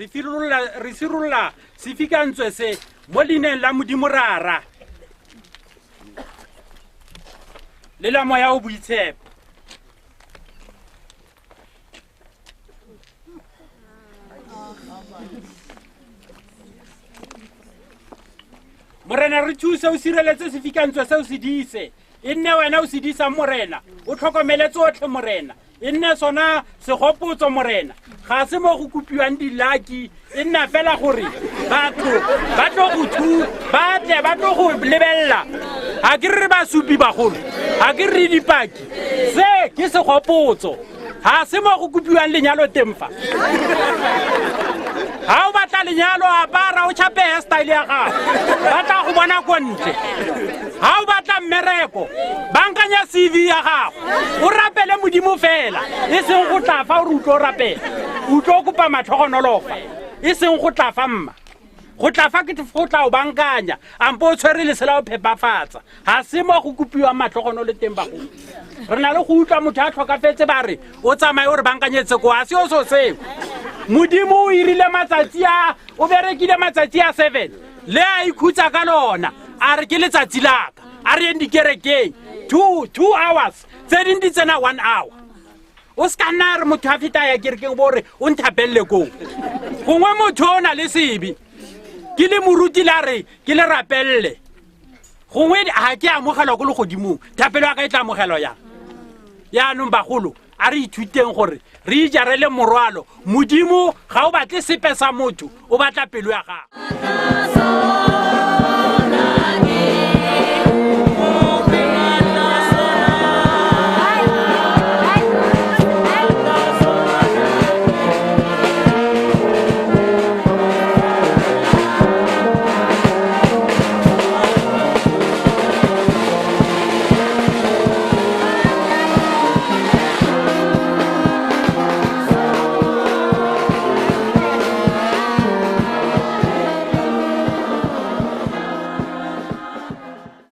Re firolola re sirolola sefikantswe se mo leineng la Modimo Rara le la Moya o Boitshepo. Morena re thuse o sireletse sefikantswe se o se dise e nne wena o se disang Morena o tlhokomele tsotlhe Morena e nne sona segopotso Morena ga se mo go kopiwang dilaki e nna fela gore batho ba tlo go thu ba tle ba tlo go lebelela ga ke re re basupi bagolo ga ke re dipaki se ke segopotso ga se mo go kopiwang lenyalo teng fa ga o batla lenyalo apara o chape hairstyle ya gago ba tla go bona ko ntle ga o batla mmereko bankanya cv ya gago o rapele modimo fela e seng go tla fa o re utlwe o rapela o tlo kopa matlhogonolofa e seng go tla fa mma go tla fa ke go tla o bankanya ampo o tshwere lesela o phepafatsa ga se mo go kopiwang matlhogono le teng bagolo re na le go utlwa motho a tlhokafetse ba re o tsamaye o re bankanyetse ko a se o so seo modimo o irile matsatsi a o berekile matsatsi a seven le a ikhutsa ka lona a re ke letsatsi laka a re yeng dikerekeng two hours tse ding di tsena one hour o se ka nna re motho a feta ya kerekeng bo re o nthapelele koo gongwe motho o na le sebe ke le moruti la re ke le rapelele gongwe ga ke amogelwa ko legodimong thapelo ya ka e tla amogelwa yang yaanong bagolo a re ithuteng gore re ijarele morwalo modimo ga o batle sepe sa motho o batla pelo ya gago.